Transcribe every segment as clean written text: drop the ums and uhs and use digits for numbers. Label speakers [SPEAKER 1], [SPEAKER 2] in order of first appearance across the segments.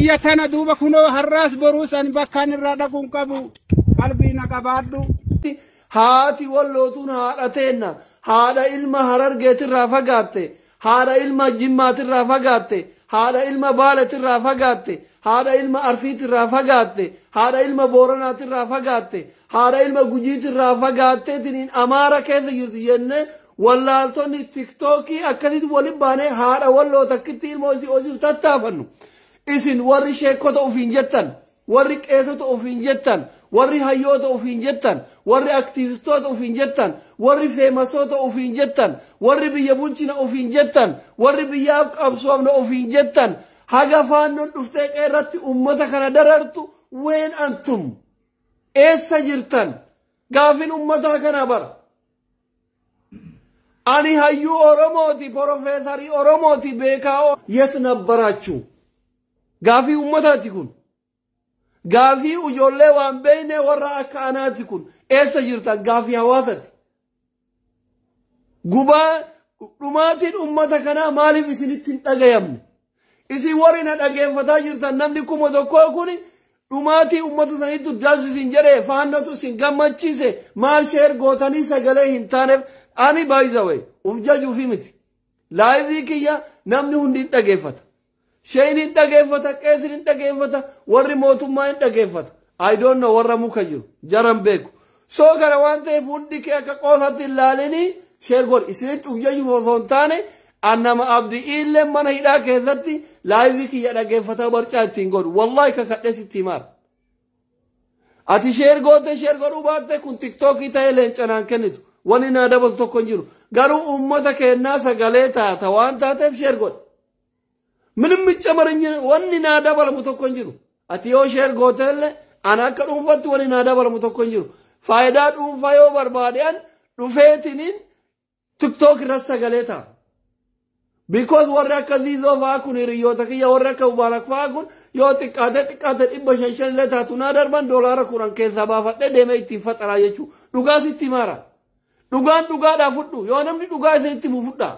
[SPEAKER 1] Biyya tana duuba kunoo har'aas boruus ani bakkaan irraa dhaquun qabu qalbii na qabaadhu.
[SPEAKER 2] Haati wallootuun haadha teenna, haadha ilma Harargeetirraa fagaatte, haadha ilma Jimmaatirraa fagaatte, haadha ilma Baaletirraa fagaatte, haadha ilma Arsiitirraa fagaatte, haadha ilma Booranaatirraa fagaatte, haadha ilma Gujiitirraa fagaatteetiniin Amaara keessa jirti jennee wallaaltonni Tiktookii akkasitti waliin baanee haadha walloo takkitti ilmoo isii hojiif tattaafannu. Isin warri sheekota ofiin jettan, warri qeesota ofiin jettan, warri hayyoota ofiin jettan, warri aktiivistoota ofiin jettan, warri feemasoota ofiin jettan, warri biyya bulchina ofiin jettan, warri biyyaaf qabsoomna ofiin jettan, haga faannoon dhuftee qeerratti ummata kana darartu ween antum eessa jirtan? Gaafin ummataa kana bara. Ani hayyuu Oromooti, porofeesarii Oromooti, beekaa የት ነበራችሁ? Gaafii ummataati kun. Gaafii ijoollee waan beekne warra akka anaati kun. Eessa jirtan? Gaafii hawaasati. Gubaa dhumaatiin ummata kanaa maaliif isinitti hin dhagayamne? Isin warri na dhageeffataa jirtan namni 1000 kun dhumaatii ummata saniitu das isin jedhee faannatu isin gammachiise maal share gootanii sagalee hin taaneef? Ani baay'isawee uf jajuufi miti. Live kiyya namni hundi hin dhageeffata. Sheen hin dhageeffata, qeesin hin dhageeffata, warri mootummaa hin dhageeffata. I don't know warra muka jiru, jaran beeku. Soo kana waan ta'eef hundi kee akka qoosatti hin laalinii share godhi. Isinitti uf jajuuf osoo hin taane annama Abdii illee mana hidhaa keessatti live kiyya dhageeffataa barcaa ittiin godhu. Wallahi kakadhee sitti himaara. Ati share goote share godhuu baatte kun Tiktookii ta'ee leencanaan kennitu. Wani naa dabaltu tokko hin jiru. Garuu uummata kennaa sagalee taata waan taateef share godhi. ምንም ይጨመርኝ wanni naa dabalamu tokko hin jiru. Ati yoo share gooteellee ana akka dhuunfatti wanni naa dabalamu tokko hin jiru. Faayidaa dhuunfaa yoo barbaade dhufeetiniin TikTok irratti sagalee ta'a. Because warri akka Ziizoo fa'aa kun hiriyoota kiyya, warri akka Mubaarak fa'aa kun yoo xiqqaate xiqqaate 500 illee taatu naa darban, $10 keessaa baafadhee deemee ittiin faxaraa jechuudha. Dhugaa sitti himaara. Dhugaan dhugaadhaa fudhu. Yoo namni dhugaa isinitti himu fudhaa.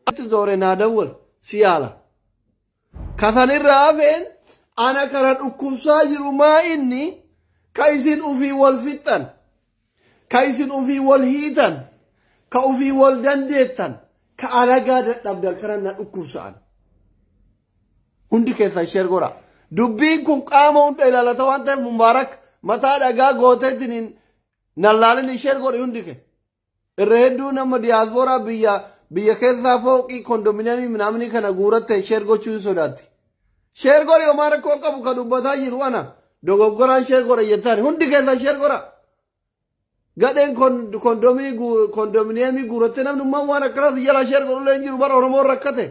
[SPEAKER 2] Ati zoore naa dawwal si yaala. Kasanirraa hafeen ana kana dhukkubsaa jiru maa inni ka isin ufii wal fixxan, ka isin ufii wal hiitan, ka ufii wal dandeettan, ka alagaa dadhabdan kana na dhukkubsa'an. Hundi keessan share godha. Dubbiin kun qaama hunda ilaalata waan ta'eef Mubaarak mataa dhagaa gooteetiin nallaalin share godhi hundi kee. Irra hedduu nama diyaasporaa biyya keessaa fooqii kondominiyeemii minaamni kana guuratte share gochuu hin sodaatti. Share godhi, homaa rakkoo qabu, ka dubbataa jiru ana dogoggoraan share godha jettaan hundi keessan share godha. Gadheen kondominiyeemii guuratte namni ummaan waan akkanaas jala share godhullee hin jiru bara Oromoon rakkate.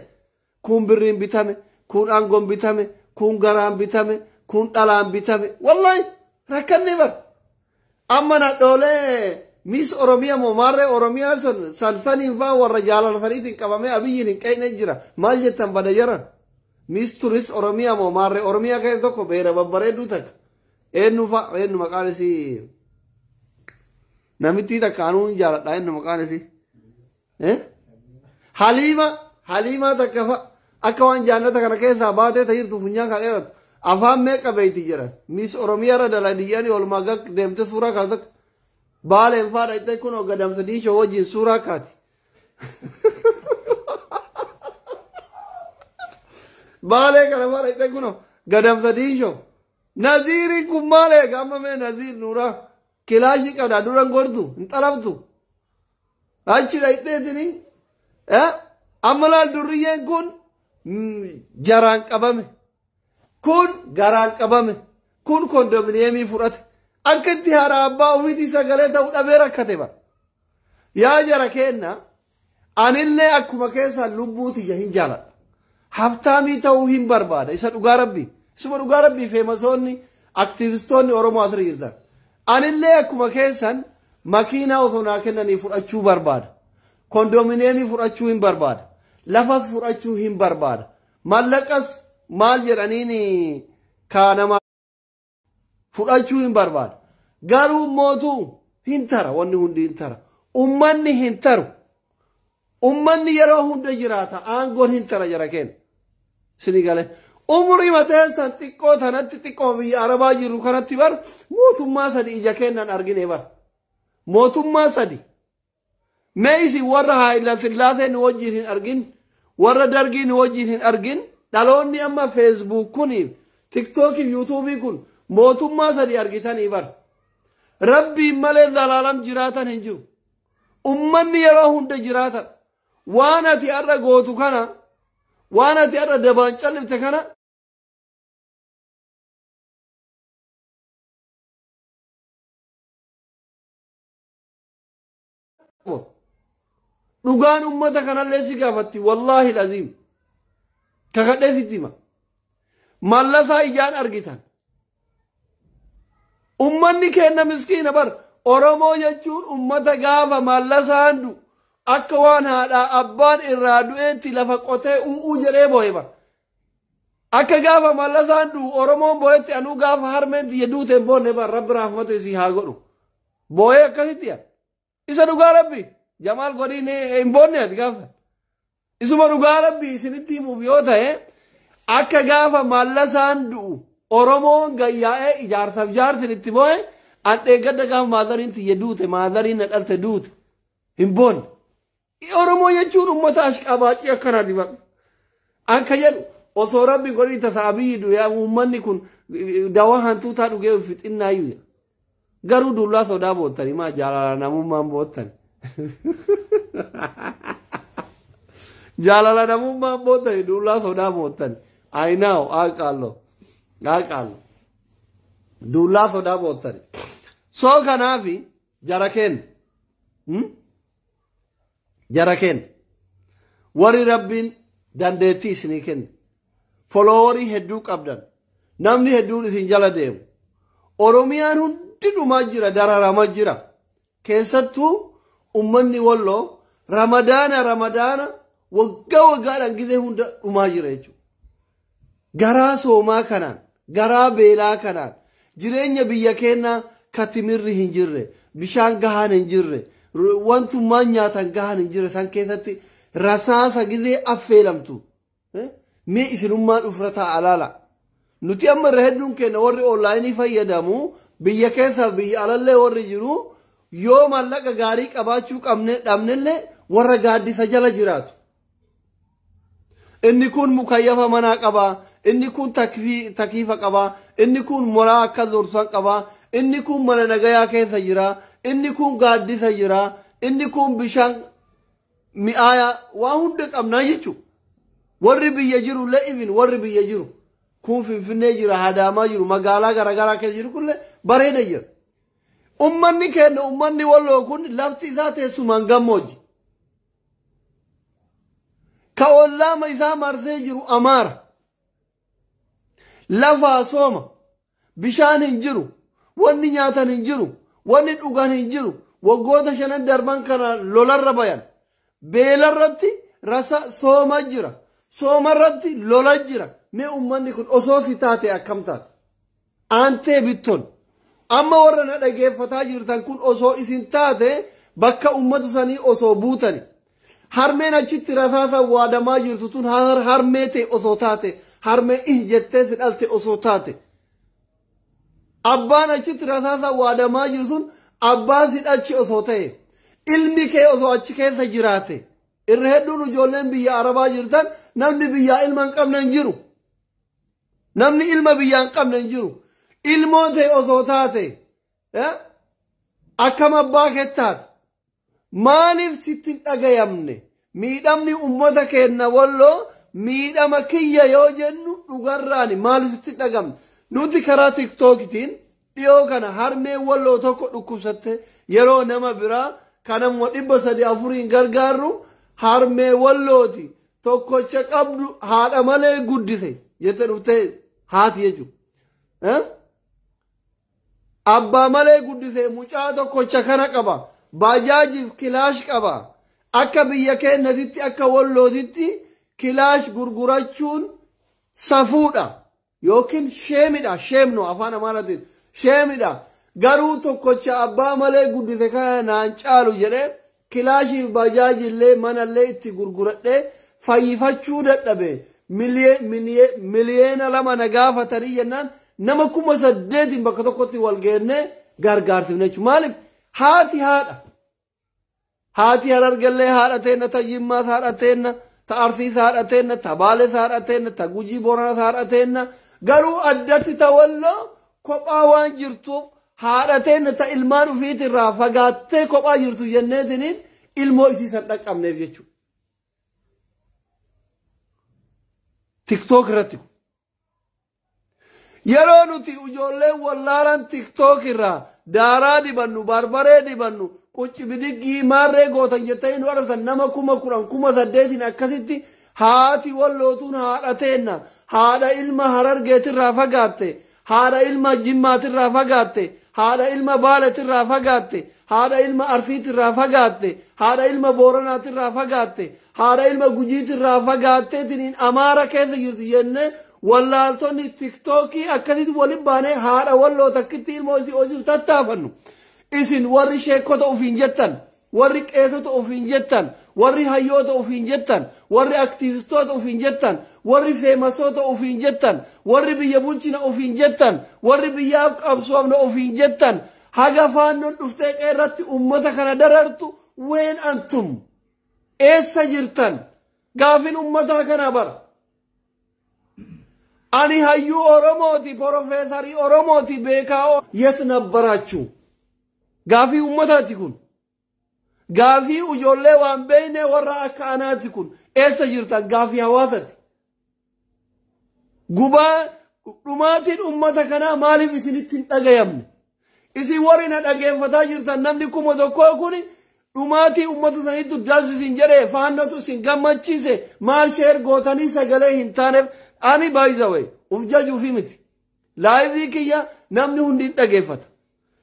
[SPEAKER 2] Kun birriin bitame, kun aangoon bitame, kun garaan bitame, kun dhalaan bitame. Wallahi rakkanni bara. Amma nadhoolee Miss Oromiyaa moo maarree Oromiyaa sun sansaniin faa warra jaalala saniitiin qabamee Abiyyiin hin qe'ine jira. Maal jettan bada jaran? Miss Tourist Oromiyaa moo maarree Oromiyaa keessa tokko beera babbareedduu takka. Eenyu fa'a, eenyu maqaan isii? Namittii takka anuu hin jaaladha, eenyu maqaan isii? Haliima, Haliimaa takka fa'a akka waan jaannata kana keessaa baatee tajirtu funyaan kan dheeratu. Afaan meeqa beeyti jedhan. Miss Oromiyaa irra daladiyyanii oolmaa gag deemte suuraa kaasa. Baaleen fa'aa dhaqxee kun gadamsa diishoo wajjin suuraa kaati. Baalee kana fa'aa dhaqxee kun gadamsa diishoo. Naziiriin kun maal eega amma mee Naziir Nuuraa kilaashii qabda duran gortu hin xalaftu. Achi dhaqxeetini amma laal durriyyeen kun jaraan qabame. Kun garaan qabame. Kun kondominiyeemii fudhate. Akka itti haadha abbaa ofiitii sagalee ta'uu dhabee rakkate bara. Yaa jara kenna, anillee akkuma keessan lubbuu tiyya hin jaaladha. Haftaamii ta'uu hin barbaada. Isa dhugaa rabbii. Isuma dhugaa rabbii feemasoonni aktiivistoonni Oromoo asirra jirtan. Anillee akkuma keessan makiinaa osoo naa kennanii fudhachuu barbaada. Kondominiyeemii fudhachuu hin barbaada. Lafas fudhachuu hin barbaada. Mallaqas maal jedhaniin kaanama fudhachuu hin barbaada. Garuu mootuu hin tara, wanni hundi hin tara. Ummanni hin taru. Ummanni yeroo hunda jiraata, aangoon hin tara jara keenya. Sini galee. Umrii mateessan xiqqoo tanatti xiqqoo biyya Arabaa jiru kanatti bar mootummaa sadi ija kennan argine bar. Mootummaa sadi. Mee isin warra Haayila Sillaasee nu wajjin hin argin, warra Dargii nu wajjin hin argin, dhaloonni amma Feesbuuk kuniif, Tiktookiif, Yuutuubii kun mootummaa sadi argitanii bar. Rabbiin malee zalaalam jiraatan hin jiru. Ummanni yeroo hunda jiraatan. Waan ati har'a gootu kana, waan ati har'a dabaan callifte kana dhugaan ummata kanallee si gaafatti wallaahi laziim kakadhee sitti hima. Mallasaa ijaan argitan. Ummanni keenya miskiina bar. Oromoo jechuun ummata gaafa mallasaan du'u akka waan haadhaa abbaan irraa du'eetti lafa qotee u'uu jedhee boo'e bar. Akka gaafa mallasaan du'u Oromoon boo'etti anuu gaafa harmeen tiyya duute hin boonne bar rabbi rahmata isii haa godhu. Boo'ee akkasitti yaa. Isa dhugaa rabbi Jamaal godhiin hin boonne ati gaafa. Isuma dhugaa rabbi isinitti himuuf yoo ta'e akka gaafa mallasaan du'u Oromoon gayyaa'ee ijaarsaaf jaartin itti boo'e an dheeggadda gaafa maazariin tiyya duute maazariin na dhalte duute hin boonne. Oromoo jechuun uummata ashqabaacii akkanaati bar. Akka jedhu osoo rabbi godhii tasa Abiyyi du'e uummanni kun dawaa hantuutaa dhugee fixinnaayyuu. Garuu dullaa sodaa boottani maa jaalala namummaan boottani. Jaalala namummaan boottani dullaa sodaa boottani. Ayinaaw aqaallo aqaallo dullaa sodaa boottani. Soo kanaafi jara kenna. Jara kenna. Warri rabbiin dandeettii isinii kenne. Foloowarii hedduu qabdan. Namni hedduun isin jala deemu. Oromiyaan hundi dhumaa jira dararamaa jira. Keessattuu ummanni Walloo ramadaana waggaa waggaadhaan gizee hunda dhumaa jira jechuudha. Garaa soomaa kanaan, garaa beelaa kanaan, jireenya biyya keenyaa katimirri hin jirre, bishaan gahaan hin jirre, wantummaan nyaatan gahaan hin jirre san keessatti rasaasa gizee affeelamtu. Mee isinummaan ufra taa'a laala. Nuti amma irra hedduun keenya warri onlaayinii fayyadamu biyya keessa biyya alallee warri jiru yoo maallaqa gaarii qabaachuu qabne dhabnellee warra gaaddisa jala jiraatu. Inni kun mukayyafa manaa qaba, inni kun takiifa qaba, inni kun moraa akka zorsan qaba, inni kun mana nagayaa keessa jira, inni kun gaaddisa jira, inni kun bishaan mi'aayaa waan hunda qabnaa jechuudha. Warri biyya jiru le'ibin warri biyya jiru kun Finfinnee jira, Hadaamaa jiru, magaalaa garaagaraa keessa jiru kunillee bareeda jira. Ummanni keenya ummanni Walloo kun lafti isaa teessumaan gammoojji. Ka ollaama isaa marsee jiru Amaara. Lafaa sooma. Bishaan hin jiru. Wanni nyaatan hin jiru. Wanni dhugan hin jiru. Waggoota shanan darban kana lolarra bayan. Beelarratti rasa sooma jira. Soomarratti lola jira. Mee ummanni kun osoo si taate akkam taate? Aantee bittoon. Amma warra na dhageeffataa jirtan kun osoo isin taate bakka ummata sanii osoo buutani. Harmeen achitti rasaasa waadamaa jirtu tun harmee ta'e osoo taate, harmee ih jettee si dhalte osoo taate. Abbaan achitti rasaasa waadamaa jiru sun abbaan si dhalche osoo ta'e, ilmi kee osoo achi keessa jiraate. Irra hedduun ijoolleen biyya Arabaa jirtan namni biyyaa ilma hin qabne hin jiru. Namni ilma biyyaa hin qabne hin jiru. Ilmoo ta'e osoo taate, akkam abbaa kee taate? Maaliif sitti hin dhagayamne? Miidhamni uummata keenya Walloo miidhama kiyya yoo jennu dhugarraani maaliif sitti hin dhagamne? Nuti karaa Tiktookitiin dhiyoo kana harmee Walloo tokko dhukkubsatte yeroo nama biraa kanammoo 304 gargaarru harmee Wallooti tokkocha qabdu haadha malee guddise jette dhuftee haati jechuudha. Abbaa malee guddise mucaa tokkocha kana qaba. Baajaajiif kilaash qaba. Akka biyya keenyatti akka Wallootitti kilaash gurgurachuun safuudha yookiin sheemidha. Sheemno afaan Amaaraatiin sheemidha. Garuu tokkocha abbaa malee guddise kana naan caalu jedhee kilaashiif baajaajillee manallee itti gurguradhee fayyifachuu dadhabe. 2 miliyeena na gaafatanii jennaan nama 8,000 bakka tokkotti wal geennee gargaarsifne jechuudha. Maaliif haati haadha. Haati Harargellee haadha teenna, ta Jimmaas haadha teenna, ta Arsiis haadha teenna, ta Baales haadha teenna, ta Gujii Booranaas haadha teenna. Garuu addatti ta Walloo kophaa waan jirtuuf haadha teenna ta ilmaan ufiitirraa fagaattee kophaa jirtu jenneetiniin ilmoo isiisan dhaqqabneef jechuudha. TikTok irratti. Yeroo nuti ijoolleen wallaalan TikTok irraa daaraa dibannu, barbaree dibannu, qucci bidiggii maarree gootan jettanii nu argatan nama 10,000, 8,000 akkasitti haati Wallootuun haadha teenna, haadha ilma Harargeetirraa fagaatte, haadha ilma Jimmaatirraa fagaatte, haadha ilma Baaletirraa fagaatte, haadha ilma Arsiitirraa fagaatte, haadha ilma Booranaatirraa fagaatte, haadha ilma Gujiitirraa fagaatteetiniin Amaara keessa jirti jennee wallaaltonni TikTokii akkasitti waliin baanee haadha Walloo takkitti ilmoo isii hojiif tattaafannu. Isin warri sheekota ofiin jettan, warri qeesota ofiin jettan, warri hayyoota ofiin jettan, warri aktiivistoota ofiin jettan, warri famousoota ofiin jettan, warri biyya bulchina ofiin jettan, warri biyyaaf qabsoofna ofiin jettan, haga Faannoon dhuftee qeerratti ummata kana darartu ween antum eessa jirtan? Gaafin ummataa kana bara. Ani hayyuu Oromooti, porofeesarii Oromooti, beekaa የት ነበራችሁ? Gaafii ummataati kun. Gaafii ijoollee waan beeyne warra akka anaati kun. Eessa jirtan? Gaafii hawaasati. Gubaa dhumaatiin ummata kanaa maaliif isinitti hin dhagayamne? Isin warri na dhageeffataa jirtan namni 1,000 kun dhumaatii ummata saniitu das isin jedhee Faannotu isin gammachiise maal share gootanii sagalee hin taaneef? Ani baay'isawee uf jajuufi miti. Live kiyya namni hundi hin dhageeffata.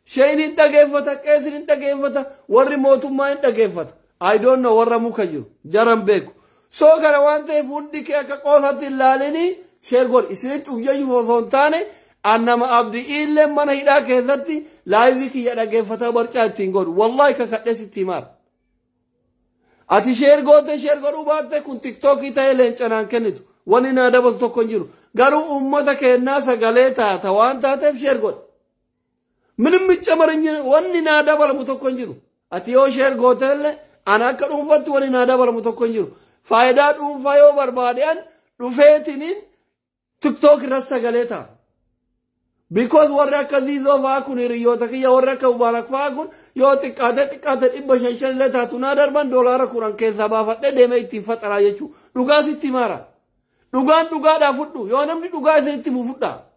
[SPEAKER 2] Sheen hin dhageeffata, qeesin hin dhageeffata, warri mootummaa hin dhageeffata. I don't know warra muka jiru, jaran beeku. Soo kana waan ta'eef hundi kee akka qoosatti hin laalinii share godhi. Isinitti uf jajuuf osoo hin taane an nama Abdii Illee mana hidhaa keessatti live kiyya dhageeffataa barcaa ittiin godhu. Wallahi kakadhee sitti himaara. Ati share goote share godhuu baatte kun TikTokii ta'ee leencanaan kennitu. Wanni naa dabaltu tokko hin jiru. Garuu uummata kennaa sagalee taata waan taateef share godhi. ምንም ይጨመር wanni naa dabalamu tokko hin jiru. Ati yoo share gooteellee ana akka dhuunfatti wanni naa dabalamu tokko hin jiru. Faayidaa dhuunfaa yoo barbaade an dhufeetiniin TikTok irratti sagalee ta'a. Because warri akka Ziizoo fa'aa kun hiriyoota kiyya, warri akka Mubaarak fa'aa kun yoo xiqqaate xiqqaate 500 500 illee taatu naa darban $10 keessaa baafadhee deemee ittiin faxaraa jechuudha. Dhugaa sitti himaara. Dhugaan dhugaadhaa fudhu. Yoo namni dhugaa isinitti himu fudhaa.